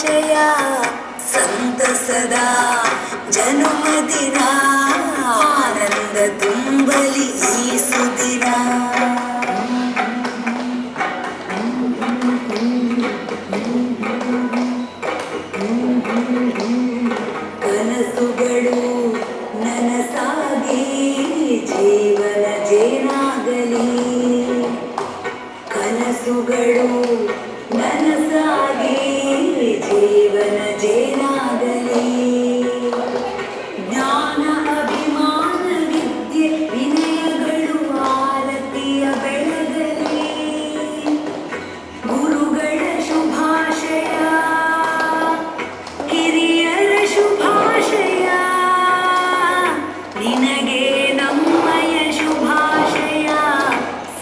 ಶುಭಾಶಯ. ಸಂತಸದ ಜನುಮದಿನ, ಆನಂದ ತುಂಬಲಿ ಈ ಸುದಿನ. ಕನಸುಗಳು ನನಸಾಗಿ ಜೀವನ ಜೇನಾಗಲಿ. ಕನಸುಗಳು ನನಸಾಗಿ ಜೀವನ ಜೇನಾಗಲಿ. ಜ್ಞಾನ, ಅಭಿಮಾನ, ವಿದ್ಯೆ, ವಿನಯಗಳು ಆರತಿಯ ಬೆಳಗಲಿ. ಗುರುಗಳ ಶುಭಾಶಯ, ಹಿರಿಯರ ಶುಭಾಶಯ, ನಿನಗೆ ನಮ್ಮಯ ಶುಭಾಶಯ.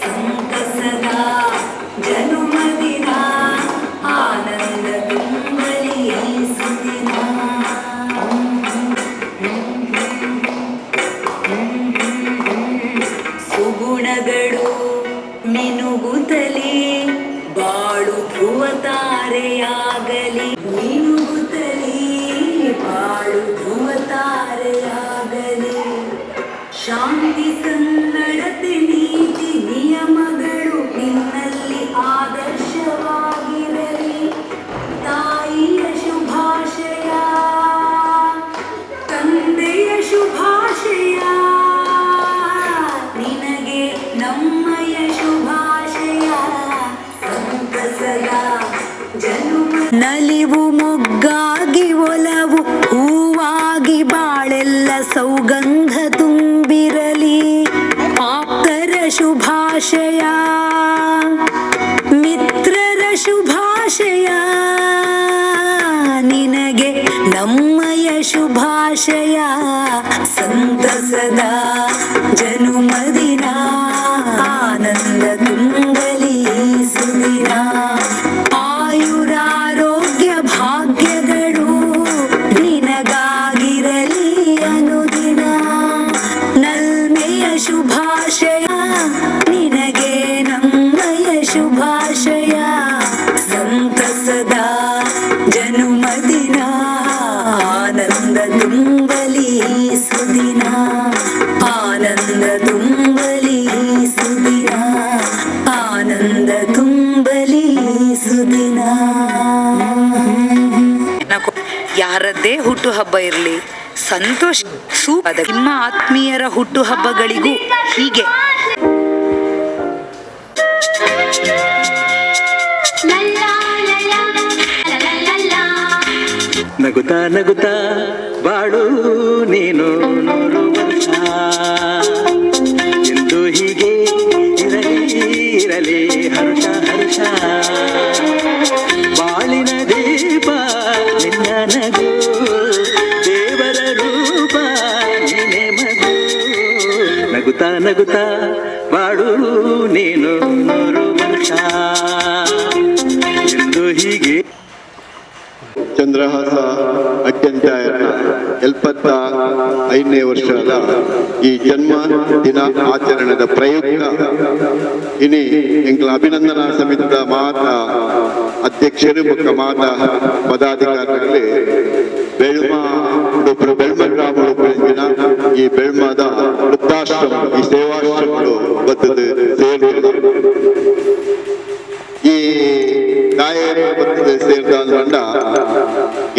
ಸಂತಸದ ಜನುಮದಿನ, ಆನಂದ ತುಂಬಲಿ ಈ ಸುದಿನ. ಸುಗುಣಗಳು ಮಿನುಗುತ್ತಲಿ, ಬಾಳು ಧ್ರುವ ತಾರೆಯಾಗಲಿ. ಮಿನುಗುತ್ತಲಿ, ಬಾಳು ಧ್ರುವ ತಾರೆಯಾಗಲಿ. ಶಾಂತಿ, ಸನ್ನಡತೆ, ನೀತಿ ನಿಯಮಗಳು ನಿನ್ನಲ್ಲಿ ಆದರ್ಶವಾಗಿರಲಿ. ತಾಯಿಯ ಶುಭಾಶಯ, ತಂದೆಯ ಶುಭಾಶಯ, ನಿನಗೆ ನಮ್ಮಯ ಶುಭಾಶಯ. ಸಂತಸದ ಜನುಮ. ನಲಿವು ಮೊಗ್ಗಾಗಿ, ಒಲವು ಹೂವಾಗಿ, ಬಾಳೆಲ್ಲ ಸೌಗಂಧ ತುಂಬಿರಲಿ. ಆಪ್ತರ ಶುಭಾಶಯ, ಮಿತ್ರರ ಶುಭಾಶಯ, ನಿನಗೆ ನಮ್ಮಯ ಶುಭಾಶಯ. ಸಂತಸದ ಜನುಮದಿನ, ಆನಂದ ತುಂಬಲಿ ಸುದಿನ. ಆಯುರಾರೋಗ್ಯ ಭಾಗ್ಯಗಳು ನಿನಗಾಗಿರಲಿ ಅನುದಿನ. ನಲ್ಮೆಯ ಶುಭಾಶಯ, ನಿನಗೆ ನಮ್ಮಯ ಶುಭಾಶಯ. ಸಂತಸದ ಜನುಮದಿನ, ಆನಂದ ತುಂಬಲಿ ಸುದಿನ. ಆನಂದ ತುಂಬಲಿ ಸುದಿನ. ಆನಂದ ತುಂಬಲಿ ಸುದಿನ. ಯಾರದ್ದೇ ಹುಟ್ಟು ಹಬ್ಬ ಇರಲಿ, ಸಂತೋಷ ನಿಮ್ಮ ಆತ್ಮೀಯರ ಹುಟ್ಟು ಹಬ್ಬಗಳಿಗೂ ಹೀಗೆ. ನಗುತ್ತಾ ನಗುತ್ತಾ ಬಾಳು ನೀನು 100 ವರ್ಷ. ಎಂದು ಹೀಗೆ ಇರಲಿ ಇರಲಿ ಹರ್ಷ ಹರ್ಷ. ಬಾಳಿನ ದೀಪ ನಿನ್ನ ನಗು, ದೇವರ ರೂಪ ನೀನೆ ಮಗು. ನಗುತ್ತಾ ನಗುತ್ತಾ ಬಾಳು ನೀನು 100 ವರ್ಷ. ಎಂದು ಹೀಗೆ. ಚಂದ್ರಹಾಸ ಅತ್ಯಂತ 75ನೇ ವರ್ಷದ ಈ ಜನ್ಮ ದಿನ ಆಚರಣೆದ ಪ್ರಯುಕ್ತ ಇನಿ ಎಂಕ್ಲ ಅಭಿನಂದನಾ ಸಮಿತಿದ ಮಾತ ಅಧ್ಯಕ್ಷರು ಬೊಕ್ಕ ಮಾತ ಪದಾಧಿಕಾರಿಗಳಲ್ಲಿ ಬೆಳ್ಮ ಬೆಳ್ಮ ಗ್ರಾಮ ಈ ಬೆಳ್ಮದ ವೃದ್ಧಾಶ್ರಮ, ಈ ಸೇವಾಶ್ರಮಗಳು ಬದ್ದது ಸೇರಿಲ್ಲ. ಈ ದಾಯರ ಬತ್ತದ ಸೇರ್ದ ಅಂಡ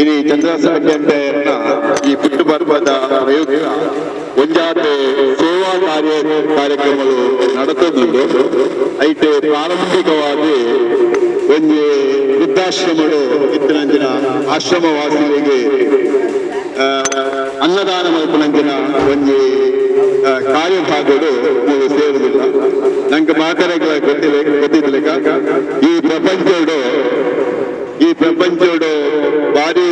ಇನಿ ಚಂದ್ರಹಾಸ ಅಡ್ಯಂತಾಯರ್ನ ಈ ಪುಟ್ಟು ಪರ್ಬದ ಪ್ರಯುಕ್ತ ಒಂಜಾತೆ ಸೇವಾ ಕಾರ್ಯಕ್ರಮಗಳು ನಡತದುಂಡು. ಐತೆ ಪ್ರಾರಂಭಿಕವಾಗಿ ಒಂಜಿ ವೃದ್ಧಾಶ್ರಮಗಳು ಇತ್ತಿನಂಚಿನ ಆಶ್ರಮವಾಸಿಗಳಿಗೆ ಅನ್ನದಾನ ಮಲ್ಪುನಂಚಿನ ಒಂಜಿ ಕಾರ್ಯಭಾಗಗಳು ನೀವು ಸೇರುದಿಲ್ಲ. ನಂಗೆ ಮಾತಾಡಕ್ಕೆ ಗೊತ್ತಿಲ್ಲ ಗೊತ್ತಿದ್ಲೆಕ್ಕ ಈ ಪ್ರಪಂಚಡು ಭಾರಿ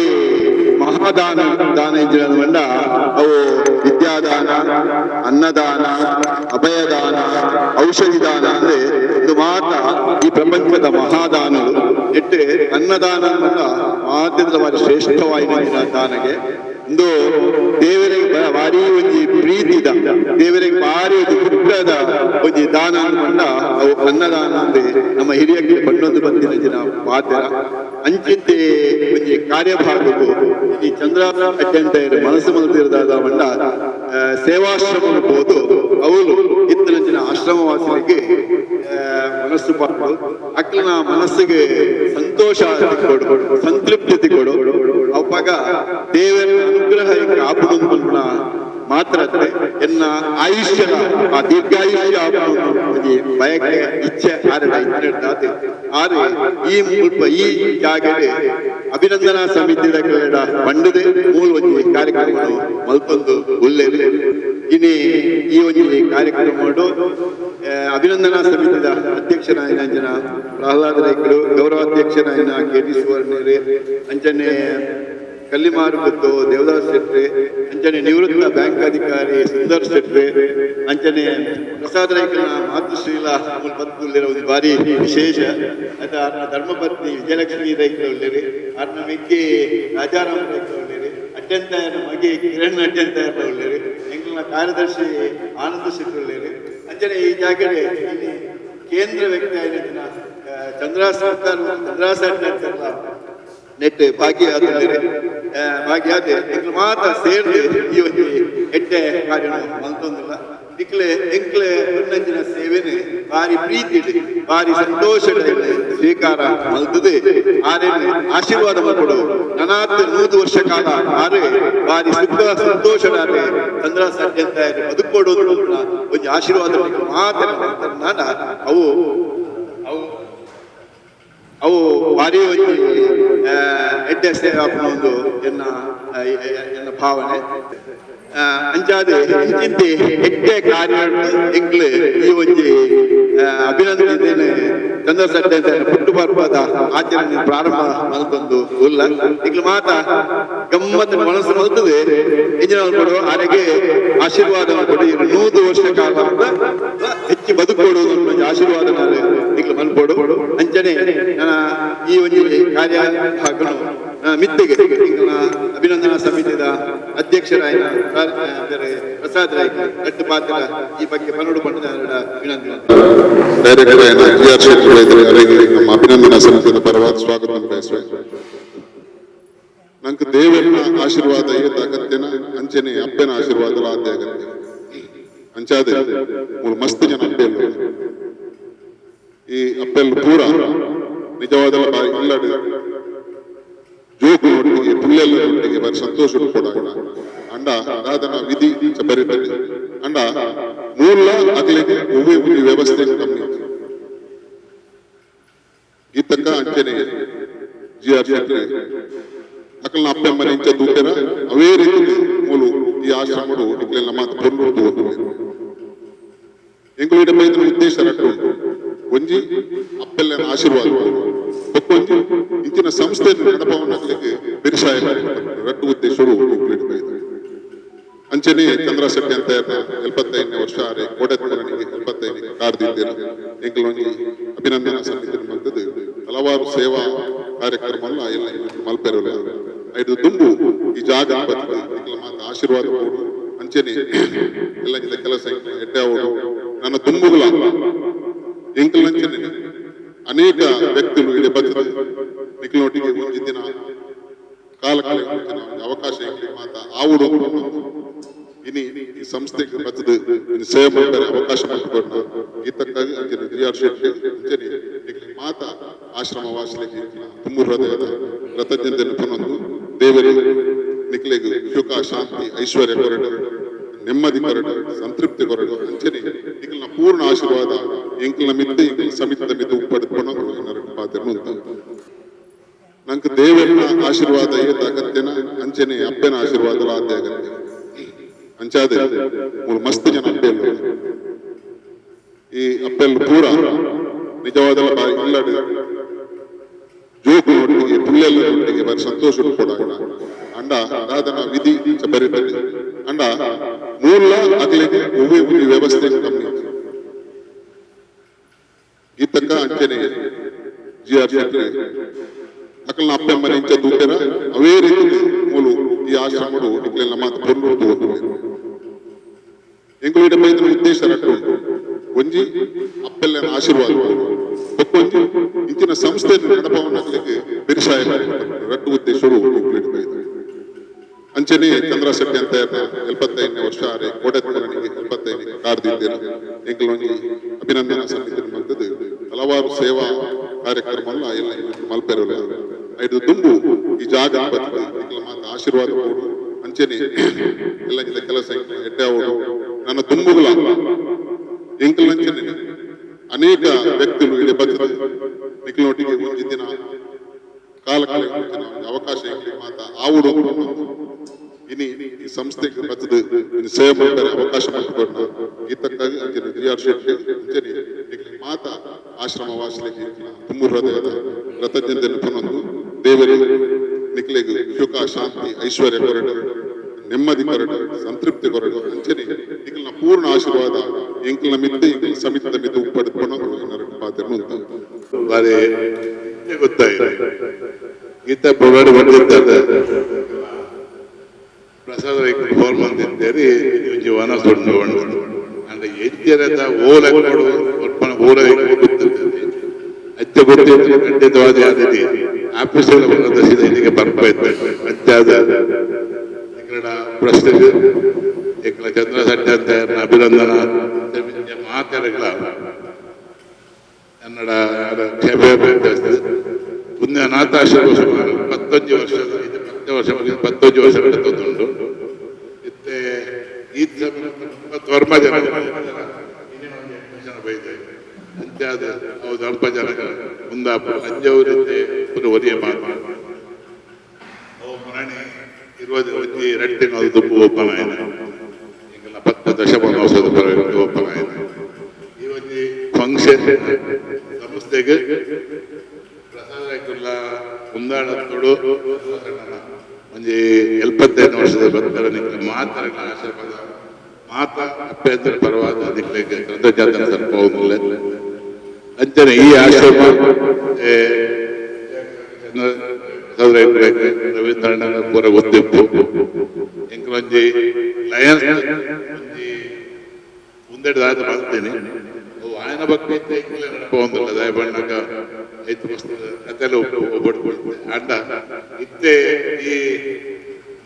ಮಹಾದಾನ ದಾನ ಇಂಚಿನ ಪಂಡ ಅವು ವಿದ್ಯಾದಾನ, ಅನ್ನದಾನ, ಅಭಯದಾನ, ಔಷಧಿ ದಾನ. ಅಂದ್ರೆ ಇದು ಮಾತ ಈ ಪ್ರಪಂಚದ ಮಹಾದಾನಗಳು. ಎಟ್ಟೆ ಅನ್ನದಾನ ಪಂಡ ಮಾಧ್ಯದ ಭಾರಿ ಶ್ರೇಷ್ಠವಾಯಿನ ದಾನಗೆ. ಇಂದು ದೇವರಿಗೆ ಭಾರಿ ಒಂಜಿ ಪ್ರೀತಿದ, ದೇವರಿಗೆ ಭಾರಿ ಒಂಜಿ ಪುಟ್ಟದ ಒಂಜಿ ದಾನ ಪಂಡ ಅವು ಅನ್ನದಾನ ಅಂದ್ರೆ ನಮ್ಮ ಹಿರಿಯಕ್ಕೆ ಬಣ್ಣೊಂದು ಬಂದಿನ ದಿನ ಪಾತ್ರ. ಅಂಚಿಂತೆ ಒಂಜಿ ಕಾರ್ಯಭಾಗಕ್ಕೂ ಈ ಚಂದ್ರ ಅತ್ಯಂತ ಮನಸ್ಸು ಮಲ್ತಿರದಾದ ಮಂಡ ಸೇವಾಶ್ರಮ ಬೋದು ಅವಳು ಇತ್ತನಂಚಿನ ಆಶ್ರಮವಾಸಿಗಳಿಗೆ ಮನಸ್ಸು ಪಾಡು ಅಕ್ಲಿನ ಮನಸ್ಸಿಗೆ ಸಂತೋಷ ಕೊಡು, ಸಂತೃಪ್ತಿ ಕೊಡು. ಅವಾಗ ದೇವರ ಅನುಗ್ರಹ ಆಪುಡು ಪನ್ಪುನ ಮಾತ್ರ ಎನ್ನ ಆಯುಷ್ಯದ ಆ ದೀರ್ಘಾಯುಷ್ಯ ಒಂಜಿ ಬಯಕೆ ಇಚ್ಛೆ ಆರೆಡ ಇತ್ತೆಡ್ದಾತೆ ಆರೆ ಈ ಮುಲ್ಪ ಈ ಜಾಗೆಡ್ ಅಭಿನಂದನಾ ಸಮಿತಿದ ಕಲೆಡ ಪಂಡದೆ ಮೂಲ ಒಂಜಿ ಕಾರ್ಯಕ್ರಮ ಮಲ್ಪೊಂದು ಉಲ್ಲೇರು. ಇನಿ ಈ ಒಂಜಿ ಕಾರ್ಯಕ್ರಮ ಅಭಿನಂದನಾ ಸಮಿತಿದ ಅಧ್ಯಕ್ಷರಾಯಿನ ಅಂಜನ ಪ್ರಹ್ಲಾದ ರೈಕರು, ಗೌರವಾಧ್ಯಕ್ಷರಾಯಿನ ಕೆ ಟಿ ಸುವರ್ಣರು, ಅಂಚನೆ ಕಲ್ಲಿಮಾರು ಗುತ್ತು ದೇವದಾಸ್ ಶೆಟ್ಟಿ, ಅಂಚನೆ ನಿವೃತ್ತ ಬ್ಯಾಂಕ್ ಅಧಿಕಾರಿ ಸುಂದರ್ ಶೆಟ್ಟಿ, ಅಂಚನೆ ಪ್ರಸಾದ್ ರೈಕನ ಮಾತೃಶ್ರೀಲ ಬತ್ಕುಲ್ಲಿರ ಒಂದು ಬಾರಿ ವಿಶೇಷ. ಅದ ಆರ್ನ ಧರ್ಮಪತ್ನಿ ವಿಜಯಲಕ್ಷ್ಮೀ ರೈಕರು ಉಳ್ಳೇರಿ, ಆರ್ನ ಮೆಗ್ಗಿ ರಾಜಾರಾಮ್ ರೈಕರು ಉಳ್ಳೇರಿ, ಅತ್ಯಂತ ಮಗೆ ಕಿರಣ್ ಅತ್ಯಂತ ಉಳ್ಳೇರಿ, ಎಂಗ್ಲ ಕಾರ್ಯದರ್ಶಿ ಆನಂದ ಶೆಟ್ಟಿ ಉಳ್ಳೇರಿ. ಅಂಚನೆ ಈ ಜಾಗಡೆ ಇಲ್ಲಿ ಕೇಂದ್ರ ವ್ಯಕ್ತಿ ಆಗಿನ ಚಂದ್ರಾಸರ್ಕಾರ ಚಂದ್ರಾಸರ್ ನೆಟ್ ಭಾಗಿಯಾದ ಭಾಗಿಯಾದ ಎಂಕ್ಲು ಮಾತ್ರ ಸೇರ್ದು ಈ ಒಂದು ಎಡ್ಡೆ ಕಾರ್ಯ ಮಲ್ತೊಂದಿಲ್ಲ. ನಿಕ್ಲೆ ಎಂಕ್ಲೆ ಹೊನ್ನಂಜಿನ ಸೇವೆನೆ ಭಾರಿ ಪ್ರೀತಿ ಭಾರಿ ಸಂತೋಷ ಸ್ವೀಕಾರ ಮಲ್ತದೆ. ಆರೇನೆ ಆಶೀರ್ವಾದ ಮಲ್ಪಡು ನನಾತ್ 100 ವರ್ಷ ಕಾಲ ಆರೆ ಭಾರಿ ಸುಖ ಸಂತೋಷ ಚಂದ್ರ ಸತ್ಯಂತ ಬದುಕೊಡು ಒಂಜಿ ಆಶೀರ್ವಾದ ಮಾತ್ರ ನಾನ ಅವು ಅವು ಅವು ಭಾರಿ ಒಂಜಿ ಎಡ್ಡೆ ಸೇವೆ ಒಂದು ಎನ್ನ ಎನ್ನ ಭಾವನೆ. ಅಂಚಾದೆ ಇಂಚಿಂತೆ ಎಡ್ಡೆ ಕಾರ್ಯ ಎಂಕ್ಲೆ ಈ ಒಂಜಿ ಅಭಿನಂದನೆ ಚಂದ್ರ ಸಡ್ಡೆ ಪುಟ್ಟು ಪರ್ವದ ಆಚರಣೆ ಪ್ರಾರಂಭ ಮಲ್ತೊಂದು ಉಲ್ಲ. ಎಂಕ್ಲು ಮಾತ ಗಮ್ಮತ್ ಮನಸ್ಸು ಮಲ್ತದೆ. ಇಂಜಿನ ಕೊಡು ಆರೆಗೆ ಆಶೀರ್ವಾದ ಕೊಡು 100 ವರ್ಷ ಕಾಲ ಹೆಚ್ಚು ಬದುಕೋಡು ಆಶೀರ್ವಾದ ಎಂಕ್ಲು ಮಲ್ಪೊಡು. ಅಂಚನೆ ನನ್ನ ಈ ಒಂಜಿ ಕಾರ್ಯ ಭಾಗನು ಮಿತ್ತಿಗೆ ಅಭಿನಂದನಾ ಸಮಿತಿದ ಅಧ್ಯಕ್ಷರಾಯಿನ ಪ್ರಸಾದ್ ರಾಯ್ ರಡ್ಡು ಪಾತ್ರ ಈ ಬಗ್ಗೆ ಪನ್ನಡು ಪಂಡದ ವಿನಂತಿ. ಡೈರೆಕ್ಟರ್ ಆಯ್ನ ಜಿ ಆರ್ ಶೆಟ್ಟಿ ಅವರಿಗೆ ನಮ್ಮ ಅಭಿನಂದನಾ ಸಮಿತಿಯ ಪರವಾದ ಸ್ವಾಗತ ಬಯಸುವೆ. ನಂಗೆ ದೇವರನ ಆಶೀರ್ವಾದ ಏತ ಅಗತ್ಯನ ಅಂಚನೆ ಅಪ್ಪನ ಆಶೀರ್ವಾದ ಆದ್ಯ ಅಗತ್ಯ. ಅಂಚಾದೆ ಮೂರು ಮಸ್ತ್ ಜನ ಅಪ್ಪೆಲ್ಲು ಈ ಅಪ್ಪೆಲ್ಲು ಪೂರ ನಿಜವಾದ ಇಲ್ಲಡೆ ಜೋಕುನೊಟ್ಟಿಗೆ ಪುಳ್ಳೆಲ್ಲರೊಟ್ಟಿಗೆ ಬಾರಿ ಸಂತೋಷ ಕೂಡ ಅಂಡ ದಾದನ ವಿಧಿ ಬರೀತದೆ. ಅಂಡ ಮೂಲ ಅಗಲಿಗೆ ಒವ್ವೇ ಒಂದು ವ್ಯವಸ್ಥೆ ಕಮ್ಮಿ ಈತಕ್ಕ ಅಂಚನೆ ಜಿ ಆರ್ ಶೆಟ್ಟಿ ಅಕಲ್ನ ಅಪ್ಪೆಮ್ಮನೆ ಇಂಚ ತೂಪೆರ ಅವೇ ರೀತಿ ಮೂಲು ಈ ಆಶ್ರಮಡು ನಿಕ್ಲೆಲ್ಲ ಮಾತು ಪೊರ್ಲು ತೂವೊಂದು ಎಂಕುಲು ಇಡ ಬೈದಿನ ಉದ್ದೇಶ ರಟ್ಟು ಉಂಟು. ಒಂಜಿ ಅಪ್ಪೆಲ್ಲನ ಆಶೀರ್ವಾದ ಬೊಕ್ಕೊಂಜಿ ಇಂಚಿನ ಸಂಸ್ಥೆ ನಡಪವನ್ನಕ್ಲೆಗ್ ಬೆರಿಸಾಯ ರಟ್ಟು ಉದ್ದೇಶರು ಅಂಚನೆ ಚಂದ್ರ ಶೆಟ್ಟಿ ಅಂತ 75ನೇ ವರ್ಷ ಆರೆ ಕೋಟೆತ್ಮರಣಿಗೆ 75 ಕಾರ್ದಿದ್ದೀರ ಎಂಕಲೊಂಜಿ ಅಭಿನಂದನಾ ಸಮಿತಿ ಮಲ್ತದ್ದು ಹಲವಾರು ಸೇವಾ ಕಾರ್ಯಕ್ರಮ ಎಲ್ಲ ಎಲ್ಲ ಮಲ್ಪೆರಲ್ಲ ಐದು ದುಂಬು ಈ ಜಾಗ ಬರ್ತದೆ ಎಂಕಲ ಮಾತ ಆಶೀರ್ವಾದ ಕೊಡು. ಅಂಚನೆ ಎಲ್ಲ ಇಂದ ಕೆಲಸ ಎಡ್ಡೆ ಅವರು ನನ್ನ ದುಂಬುಗಳ ಎಂಕಲಂಚನೆ ಅನೇಕ ವ್ಯಕ್ತಿಗಳು ಇಡೀ ಬರ್ತದೆ ನಿಕ್ಲೊಟ್ಟಿಗೆ ಒಂಜಿ ದಿನ ಕಾಲ ಕಾಲ ಅವಕಾಶ ಮಾತ ಆವುಡು ಇನಿ ಈ ಸಂಸ್ಥೆಗೆ ಬರ್ತದೆ ಸೇವೆ ಮಾಡ್ತಾರೆ ಅವಕಾಶ ಮಾಡಿಕೊಡ್ನ ಈತಕ್ಕಾಗಿ ಅಂಚನೆ ಜಿ ಆರ್ ಶೆಟ್ಟಿ ಅಂಚನೆ ಮಾತ ಆಶ್ರಮ ವಾಸಲಿಗೆ ತುಂಬು ಹೃದಯದ ಕೃತಜ್ಞತೆ ಪುನೊಂದು ದೇವರಿಗೆ ನಿಕ್ಲೆಗ್ ಸುಖ ಶಾಂತಿ ಐಶ್ವರ್ಯ ಕೊರಡು, ನೆಮ್ಮದಿ ಕೊರಡು, ಸಂತೃಪ್ತಿ ಕೊರಡು. ಅಂಚನೆ ನಿಕ್ಲಿನ ಪೂರ್ಣ ಆಶೀರ್ವಾದ ಎಂಕಲ್ನ ಮಿತ್ತೆ ಎಂಕಲ್ ಸಮಿತಿದ ಮಿತ್ತೆ ಉಪ್ಪಡು ಪುನೊಂದು ಪಾತ್ರ ನಂಗೆ ದೇವರನ ಆಶೀರ್ವಾದ ಏತ ಅಗತ್ಯನ ಅಂಚನೆ ಅಪ್ಪನ ಆಶೀರ್ವಾದ ಆದ್ಯ ಅಗತ್ಯ. ಅಂಚಾದೆ ಮೂರು ಮಸ್ತ್ ಜನ ಅಪ್ಪೆಲ್ಲು ಈ ಅಪ್ಪೆಲ್ಲು ಪೂರ ನಿಜವಾದ ಇಲ್ಲಡೆ ಜೋಕುನೊಟ್ಟಿಗೆ ಪುಳ್ಳೆಲ್ಲರೊಟ್ಟಿಗೆ ಬಾರಿ ಸಂತೋಷ ಕೂಡ ಅಂಡ ದಾದನ ವಿಧಿ ಬರೀತದೆ. ಅಂಡ ಮೂಲ ಅಗಲಿಗೆ ಒವ್ವೇ ಒಂದು ವ್ಯವಸ್ಥೆ ಕಮ್ಮಿ ಈತಕ್ಕ ಅಂಚನೆ ಜಿ ಆರ್ ಶೆಟ್ಟಿ ಅಕಲ್ನ ಅಪ್ಪೆಮ್ಮನೆ ಇಂಚ ತೂಪೆರ ಅವೇ ರೀತಿ ಮೂಲು ಈ ಆಶ್ರಮಡು ನಿಕ್ಲೆಲ್ಲ ಮಾತು ಪೊರ್ಲು ತೂವೊಂದು ಎಂಕುಲು ಇಡ ಬೈದಿನ ಉದ್ದೇಶ ರಟ್ಟು ಉಂಟು. ಒಂಜಿ ಅಪ್ಪೆಲ್ಲನ ಆಶೀರ್ವಾದ ಬೊಕ್ಕೊಂಜಿ ಇಂಚಿನ ಸಂಸ್ಥೆ ನಡಪವನ್ನಕ್ಲೆಗ್ ಬೆರಿಸಾಯ ರಟ್ಟು ಉದ್ದೇಶ. ಸಂತೋಷರು ಅಂಚನೆ ಚಂದ್ರ ಶೆಟ್ಟಿ ಅಂತ 75ನೇ ವರ್ಷ ಅರೆ ಕೋಟೆತ್ಮರಣಿಗೆ 75 ಕಾರ್ದಿದ್ದೇನೆ. ಎಂಕಲೊಂಜಿ ಅಭಿನಂದನಾ ಸಮಿತಿ ಮಲ್ತದ್ದು ಹಲವಾರು ಸೇವಾ ಕಾರ್ಯಕ್ರಮ ಅಲ್ಲ ಎಲ್ಲ ಮಲ್ಪೆರಲ್ಲ ಐದು ದುಂಬು ಈ ಜಾಗ ಬರ್ತದೆ ಎಂಕಲ ಮಾತ ಆಶೀರ್ವಾದ ಕೊಡು. ಅಂಚನೆ ಎಲ್ಲ ಇಂದ ಕೆಲಸ ಎಡ್ಡೆ ಅವರು ನನ್ನ ದುಂಬುಗಳ ಎಂಕಲಂಚನೆ ಅನೇಕ ವ್ಯಕ್ತಿಗಳು ಇಡೀ ಬರ್ತದೆ ನಿಕ್ಲೊಟ್ಟಿಗೆ ಒಂಜಿ ದಿನ ಕಾಲ ಕಾಲ ಅವಕಾಶ ಮಾತ ಆವುಡು ಇನಿ ಈ ಸಂಸ್ಥೆಗೆ ಬರ್ತದೆ ಇನ್ನು ಸೇವೆ ಮಾಡ್ತಾರೆ ಅವಕಾಶ ಮಾಡಿಕೊಡ್ನ ಈತಕ್ಕಾಗಿ ಅಂಚನೆ ಜಿ ಆರ್ ಶೆಟ್ಟಿ ಅಂಚನೆ ಮಾತ ಆಶ್ರಮ ವಾಸಲಿಗೆ ತುಂಬು ಹೃದಯದ ಕೃತಜ್ಞತೆಯನ್ನು ಪುನೊಂದು ದೇವರಿಗೆ ನಿಕ್ಲೆಗ್ ಸುಖ ಶಾಂತಿ ಐಶ್ವರ್ಯ ಕೊರಡು, ನೆಮ್ಮದಿ ಕೊರಡು, ಸಂತೃಪ್ತಿ ಕೊರಡು. ಅಂಚನೆ ನಿಕ್ಲಿನ ಪೂರ್ಣ ಆಶೀರ್ವಾದ ಎಂಕಲ್ನ ಮಿತ್ತೆ ಎಂಕಲ್ನ ಸಮಿತಿದ ಮಿತ್ತೆ ಉಪ್ಪಡು ಪುನೊಂದು ಪಾತ್ರ ಬಾರಿ ಗೊತ್ತಾಗಿದೆ. ಗೀತಾ ಪೋರಾಡಿ ಬಂದಿದ್ದಾರೆ ಪ್ರಸಾದ ಫೋನ್ ಬಂದಿದ್ದೇರಿ ಜೀವನ ಸುಂಡು ಅಂದ್ರೆ ಎಜ್ಜರದ ಓಲ ಕೊಡು ಓಲ ಗೊತ್ತಿರ್ತದೆ ಅಜ್ಜ ಗೊತ್ತಿದ್ರೆ ಖಂಡಿತವಾದ ಯಾವ್ದಿದೆ ಆಫೀಸಲ್ಲಿ ಬಂದ ಇಲ್ಲಿಗೆ ಬರ್ತಾ ಇದ್ದೆ ಅಜ್ಜಾದ ಎಕ್ಕಡ ಪ್ರಶ್ನೆ ಎಕ್ಕಡ ಚಂದ್ರ ಸಡ್ಡ ಅಂತ ಅಭಿನಂದನ ಮಾತಾಡಗಳ ಕನ್ನಡ ಪುಣ್ಯ ಅನಾಥಾಶ್ರಮ ಸುಮಾರು 19 ವರ್ಷದ 10 ವರ್ಷ 19 ವರ್ಷ ನಡೀತದುಂಟು. ಇತ್ತೆ ಈ ವರ್ಮ ಜನ ಜನ ಬೈದೆ ಅಂಚಾದ ಅವು ಸ್ವಲ್ಪ ಜನ ಮುಂದಾಪ ಅಂಜವರಿದ್ದೆ ಪುನಃ ಒರಿಯ ಮಾತು ಅವು ಮರಣಿ ಇರುವುದು ಒಂಜಿ ಎರಡು ತಿಂಗಳು ದುಂಬು ಓಪನ್ ಆಯ್ನ ಎಂಗಲ 10 ದಶಮಾನ ವರ್ಷದ ಓಪನ್ ಆಯ್ನ ಈ ಒಂಜಿ ಫಂಕ್ಷನ್ ಸಂಸ್ಥೆಗೆ ಪ್ರಸಾದಕ್ಕೆಲ್ಲ ಮುಂದಾಳತ್ತೋಡು ಒಂಜಿ 75 ವರ್ಷದ ಭಕ್ತರ ನಿಕ್ಲೆ ಮಾತ್ರ ಆಶೀರ್ವಾದ ಮಾತ ಅಭ್ಯಂತರ ಪರವಾದ ನಿಕ್ಲೆಗೆ ಕೃತಜ್ಞತೆ ಸಲ್ಪವುದಿಲ್ಲ. ಅಂಚನೆ ಈ ಆಶ್ರಮ ರವೀಂದ್ರಣ್ಣ ಪೂರ ಗೊತ್ತಿಪ್ಪು ಎಂಕಲೊಂಜಿ ಲಯನ್ಸ್ ಒಂಜಿ ಮುಂದೆಡ್ದಾದ ಮಾಡ್ತೇನೆ ಅವು ಆಯನ ಭಕ್ತಿ ನಡಪೊಂದಿಲ್ಲ ದಯಬಣ್ಣಗ ಐತು ಮಸ್ತ್ ಕತೆಲ್ಲ ಒಬ್ಬಟ್ಟು ಅಂಡ ಇತ್ತೆ ಈ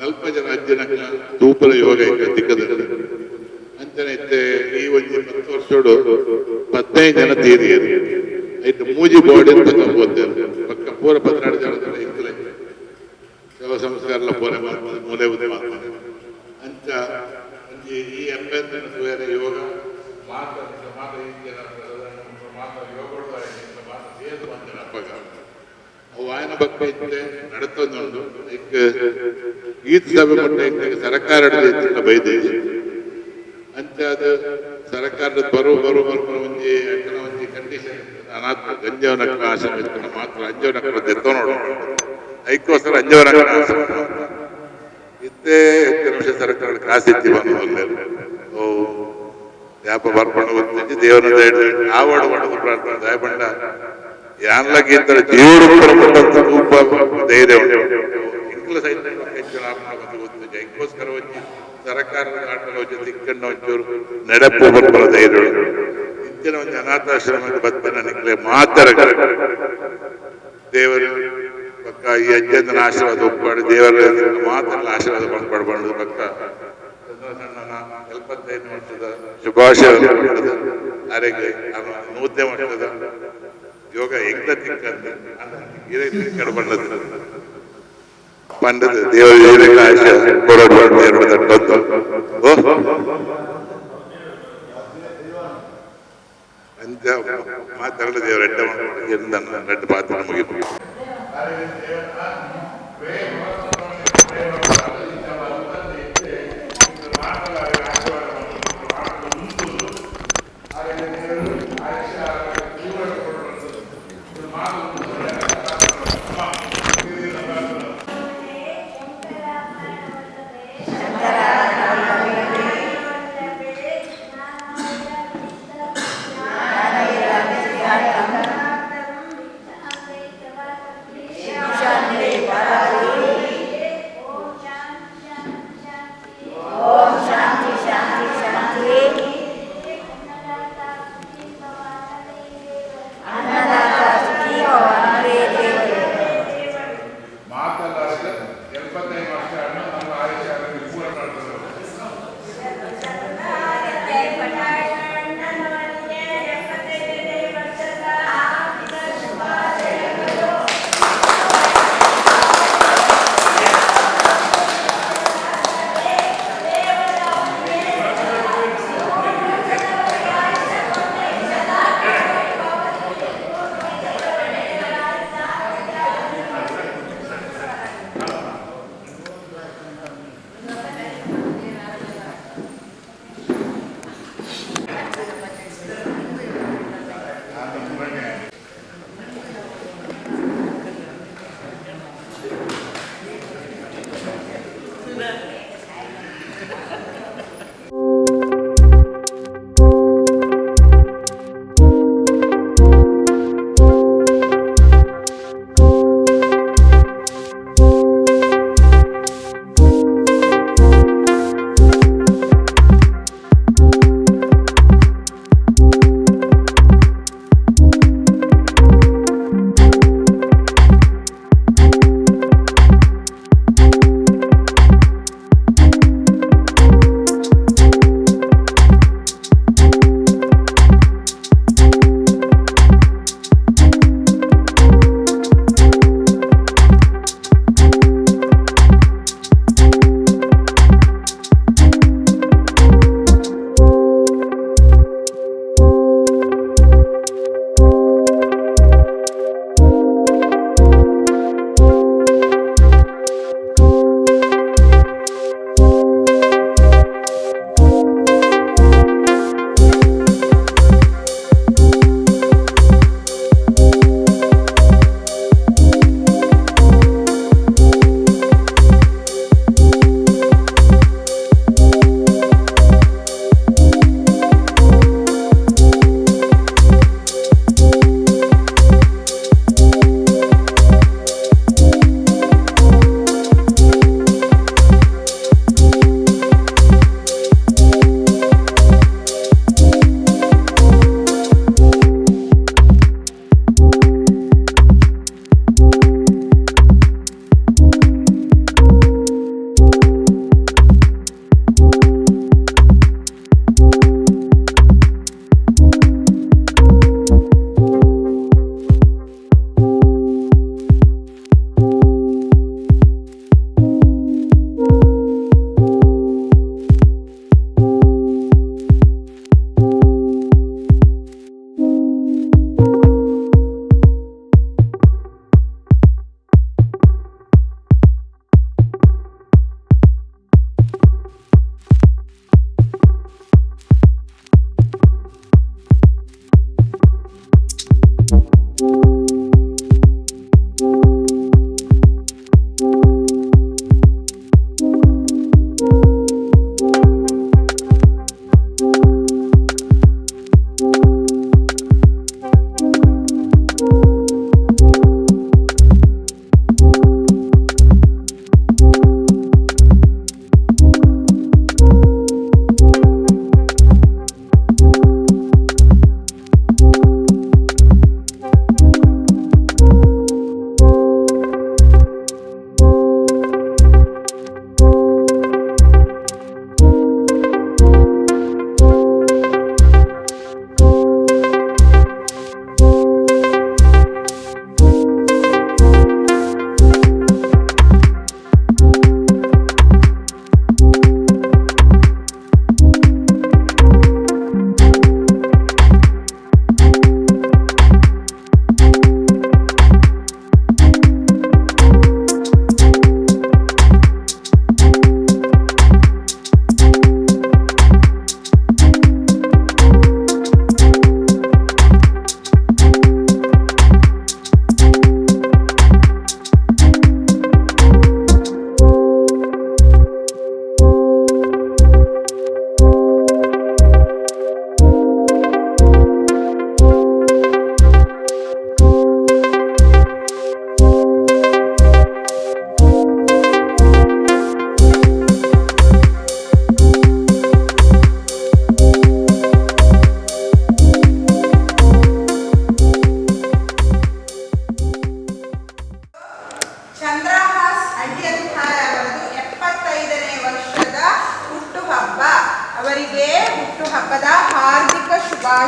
40 ಜನ ಅಜ್ಜನ ತೂಪಲ ಯೋಗ ತಿಕ್ಕದ ಅಂಚನೆ ಇತ್ತೆ ಈ ಒಂಜಿ 10 ವರ್ಷೋಡು 15 ಜನ ತೀರಿಯರು ಐತು ಮೂಜಿ ಬಾಡಿ ಅಂತ ತಗೊಂಬೋತೇವೆ ಪಕ್ಕ ಪೂರ 12 ಜನ ಇತ್ತಲೆ ಶವ ಸಂಸ್ಕಾರ ಎಲ್ಲ ಪೂರ ಮಾಡ್ತಾರೆ ಮೂಲೆ ಉದ್ದೆ ಮಾಡ್ತಾರೆ ಅಂಚ ಒಂಜಿ ಈ ಅಭ್ಯಂತರ ಬೇರೆ ಯೋಗ ಮಾತ ಮಾತ ಈ ಜನ ಮಾತ ಯೋಗ ಮಾತ ಸೇದು ಅಪ್ಪಗ ಅವು ಆಯನ ಭಕ್ತಿ ಇತ್ತೆ ನಡತೊಂದುಂಡು ಇಕ್ ಈತ್ ಸಭೆ ಮಟ್ಟ ಇತ್ತೆ ಸರ್ಕಾರ ಬೈದೇಜಿ ಅಂಚ ಅದು ಸರ್ಕಾರದ ಬರೋ ಬರೋ ಬರೋ ಒಂಜಿ ಅಕ್ಕನ ಒಂಜಿ ಕಂಡೀಷನ್ ಅನಾಥ ಗಂಜವನ ಆಶ್ರಮ ಇತ್ತು ಮಾತ್ರ ಅಂಜವನ ದೆತ್ತೋ ನೋಡು ಐಕ್ಕೋಸ್ಕರ ಅಂಜವನ ಆಶ್ರಮ ಇತ್ತೆ ಹೆಚ್ಚು ನಿಮಿಷ ಸರ್ಕಾರ ಕಾಸಿತ್ತಿ ಬಂದು ಓ ಯಾಪ ಬರ್ಕೊಂಡು ಗೊತ್ತಿದ್ದು ದೇವರ ಆವಡು ಮಾಡೋದು ಪ್ರಾರ್ಥನೆ ದಯಬಂಡ ಯಾನ್ಲಗೀತರ ಜೀವರು ರೂಪ ಧೈರ್ಯ ಉಂಟು ಇಂಗ್ಲ ಸಹಿತ ಹೆಚ್ಚು ಗೊತ್ತಿದೆ ಐಕ್ಕೋಸ್ಕರ ಒಂಜಿ ಸರ್ಕಾರದ ಆಟದ ಒಂಜಿ ತಿಕ್ಕಣ್ಣ ಒಂಚೂರು ನಡೆಪು ಬರ್ಬರ ಧೈರ್ಯ ಉಂಟು. ಇಂಚಿನ ಒಂದು ಅನಾಥಾಶ್ರಮಕ್ಕೆ ಬತ್ತನ ನಿಕ್ಲೆ ಮಾತರ ದೇವರು ಪಕ್ಕ ಈ ಅಜ್ಜಂದನ ಆಶೀರ್ವಾದ ಒಪ್ಪಾಡು ದೇವರ ಮಾತ್ರ ಆಶೀರ್ವಾದ ಪಡ್ಬಾರ್ದು ಪಕ್ಕ ಸಣ್ಣನ 75 ವರ್ಷದ ಶುಭಾಶಯ ಆರೋಗ್ಯ 100 ವರ್ಷದ ಯೋಗ ಎಂತ ತಿಕ್ಕಂತ ತಿಕ್ಕಡು ಬಣ್ಣದ ಪಂಡದ ದೇವರ ಆಶೆ ಕೊರಡು ತಟ್ಟೊಂದು ಓ ಅಂಚ ಮಾತಾಡ ದೇವರ ಎಡ್ಡ ರೆಡ್ಡ ಪಾತ್ರ ಮುಗಿತು.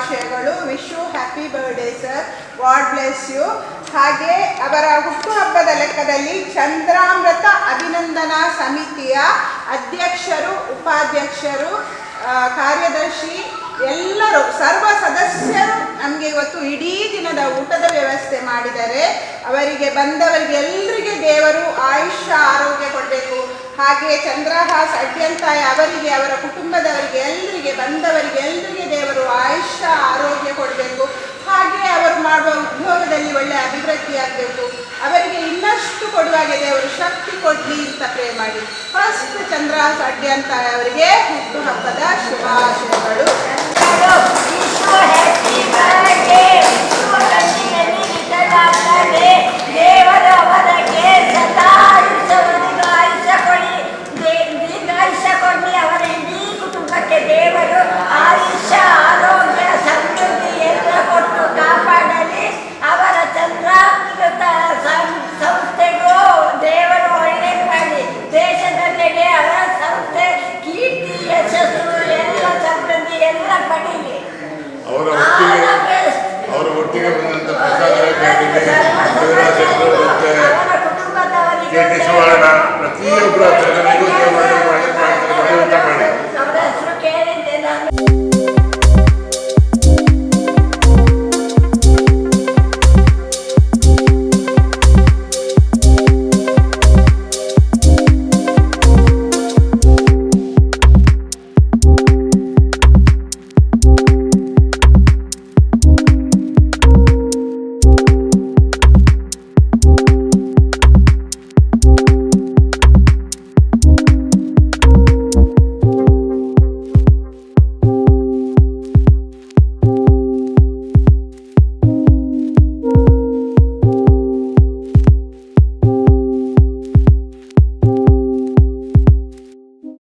ಶುಭಾಶಯಗಳು. Wish you happy birthday, sir. God bless you. ಹಾಗೆ ಅವರ ಹುಟ್ಟುಹಬ್ಬದ ಲೆಕ್ಕದಲ್ಲಿ ಚಂದ್ರಾಮೃತ ಅಭಿನಂದನಾ ಸಮಿತಿಯ ಅಧ್ಯಕ್ಷರು, ಉಪಾಧ್ಯಕ್ಷರು, ಕಾರ್ಯದರ್ಶಿ ಎಲ್ಲರೂ, ಸರ್ವ ಸದಸ್ಯರು ನಮಗೆ ಇವತ್ತು ಇಡೀ ದಿನದ ಊಟದ ವ್ಯವಸ್ಥೆ ಮಾಡಿದ್ದಾರೆ. ಅವರಿಗೆ, ಬಂದವರಿಗೆ ಎಲ್ಲರಿಗೆ ದೇವರು ಆಯುಷ್ಯ ಆರೋಗ್ಯ ಕೊಡಬೇಕು. ಹಾಗೆ ಚಂದ್ರಹಾಸ್ ಅಡ್ಯಂತಾಯ ಅವರಿಗೆ, ಅವರ ಕುಟುಂಬದವರಿಗೆ ಎಲ್ಲರಿಗೆ, ಬಂದವರಿಗೆ ಎಲ್ಲರಿಗೆ ದೇವರು ಆಯುಷ್ಯ ಆರೋಗ್ಯ ಕೊಡಬೇಕು. ಹಾಗೆ ಅವರು ಮಾಡುವ ಉದ್ಯೋಗದಲ್ಲಿ ಒಳ್ಳೆ ಅಭಿವೃದ್ಧಿ ಆಗಬೇಕು. ಅವರಿಗೆ ಇನ್ನಷ್ಟು ಕೊಡುವಾಗೆ ದೇವರು ಶಕ್ತಿ ಕೊಡಲಿ ಅಂತ ಪ್ರೇ ಮಾಡಿ, ಫಸ್ಟ್ ಚಂದ್ರಹಾಸ್ ಅಡ್ಯಂತಾಯ ಅವರಿಗೆ ಹುಟ್ಟುಹಬ್ಬದ ಶುಭಾಶಯಗಳು. Happy birthday. ದೇವರು ಅವರಿಗೆ ಸದಾ ಆಯುಷ್ಯವರೆಗೂ ಆಯುಷ್ಯ ಕೊಡಿ, ದೀರ್ಘಾಯುಷ್ಯ ಕೊಡಲಿ. ಅವರ ಇಡೀ ಕುಟುಂಬಕ್ಕೆ ದೇವರು ಆಯುಷ್ಯ, ಆರೋಗ್ಯ, ಸಮೃದ್ಧಿ ಎಲ್ಲ ಕೊಟ್ಟು ಕಾಪಾಡಲಿ. ಅವರ ಚಂದ್ರಾಮೃತ ಸಂಸ್ಥೆಗೂ ದೇವರು ಒಳ್ಳೇದು ಮಾಡಿ. ದೇಶದಲ್ಲೆಡೆ ಅವರ ಸಂಸ್ಥೆ ಕೀರ್ತಿ, ಯಶಸ್ಸು ಎಲ್ಲ, ಸಮೃದ್ಧಿ ಎಲ್ಲ ಪಡೀಲಿ. ಅವರ ಒಟ್ಟಿಗೆ All the best. ಅವರ ಒಟ್ಟಿಗೆ ಬಂದಂತ ಪ್ರಸಾದ ಶಿವರಾಜ್.